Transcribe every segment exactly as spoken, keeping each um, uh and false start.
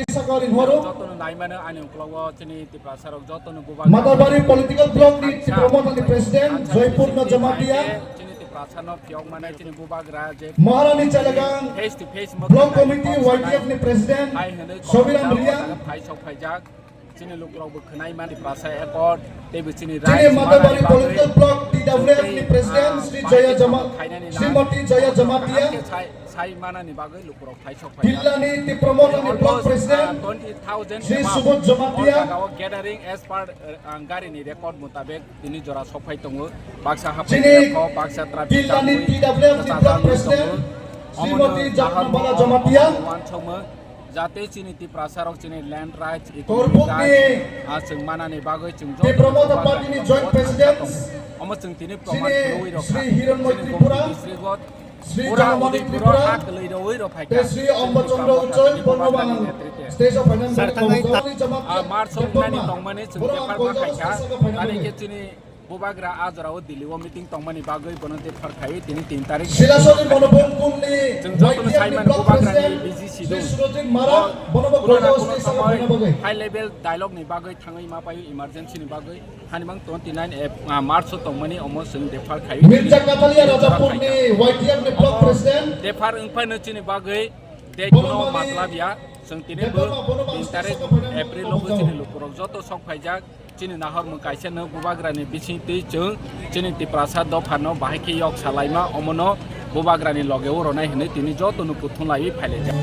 Sakari Horo. Jotono naimano ani uklogo chini Tiprasarok jotono bubagra. Matabari political block ni Tipra Motha ni president, Joypurno Jamatia. Chini Tiprasano phiyok mane chini bubagra je Maharani Chalagang face to face block committee Y T F ni president, Sobiram Riya. Phai sok phaijak. Chini lukurok bo khwnai mani Tiprasa Accord, teibo chini rights manani bagwi political block T W F ni president Sri Joya Jama-, Srimati Joya Jamatia. Sai, sai manani bagwi lukurok phai sok phai. Jillani Tipra Motha ni block president Sri Subodh Jamatia. Gathering as per, uh, ang gari ni record mutabek tini jora sok phai tongo. Baksa hapai baksa traffic jam. Jillani T W F ni block president Srimati Jagna Bala Jamatia. Jate chini Tiprasarok chini land rights, economic rights, ah, chwng manani bagwi chwng joto Tipra Motha Party ni joint president, omo chwng tini proman khwlwi rokha. Sri Hiranmoy Tripura, Sri Jagmohan Tripura, ha kwlwi rwi rok phaikha. Sri Amba Chandra Uchoi, Borno Bangan stage of finance. Ah, March o wngnani tongmani chwng bepar ma khaikha. Tani khe chini Bubagra a jorao Delhi o meeting tongmani bagwi bono dephar khai tini tin tarik. Silasoni Monopol Kungni chwng jotono saimani bubagrani busy schedule. Purana kono somoi high level dialogue ni bagwi thangwi ma paio emergency ni bagwi hanimang twenty nine Ap-, ah, March o tongmani omo chwng dephar khai. Mirza Kathalia Rajapur ni Y T F ni block president. Dephar wngphano chini bagwi date no matlab ya chwng tini bo tin tarik April o bo chini lukurok joto sok phaijak. Chini nahormung kaisa no bubagrani bisingtwi chwng chini Tiprasa dophano bahai khe yok salaima, omono bubagrani loge o rwnai hwnwi tini jotono kuthum laiwi phailaijak.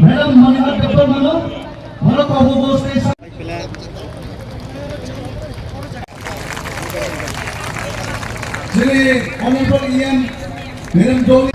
Madam Manihar Debbarmano, Bharat Honorable State. Chini Honorable E M Hiren Doli.